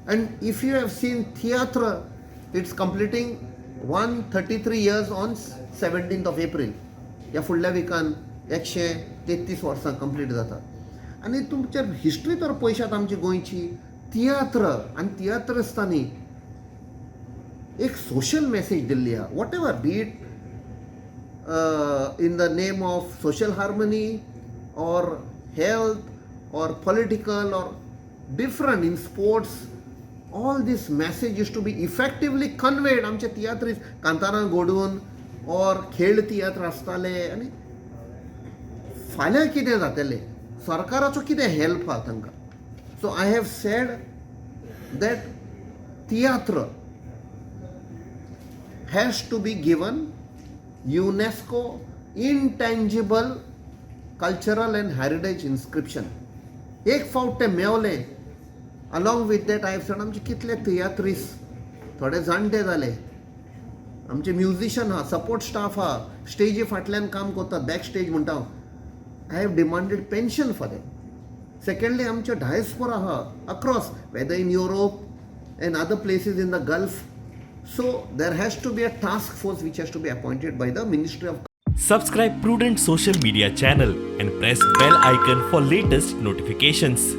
And if you have seen theatre, it's completing 133 years on 17th of April. ह्या फुडल्या विकान 133 वर्सां complete जाता. आनी तुमच्या हिस्ट्री तर पळयशात आमची गोंयची, तियात्र आनी तियात्रिस्तांनी एक सोशल मॅसेज दिल्ली आहा, whatever be it in the name of social harmony or health or political or different in sports. All this message is to be effectively conveyed. आमचे तियात्रीस कांतारां घडून ऑर खेळ तियात्र आसताले. आनी फाल्यां कितें जातलें, सरकाराचो कितें हेल्प आहा तांकां? So I have said that tiatr has to be given UNESCO intangible cultural and heritage inscription. एक फावट तें मेवलें, along with that I have said, आमचे कितले तियात्रीस थोडे जाणटे जाले, आमचे म्युझिशन आहा, सपोर्ट स्टाफ आहा, स्टेजी फाटल्यान काम करतात, बॅक स्टेज म्हणटा हांव, I have demanded pension for them. Secondly, आमचे डायस्पोरा आहा across, whether in Europe and other places in the Gulf. So there has to be a task force which has to be appointed by the Ministry of Subscribe Prudent Social Media channel and press bell icon for latest notifications.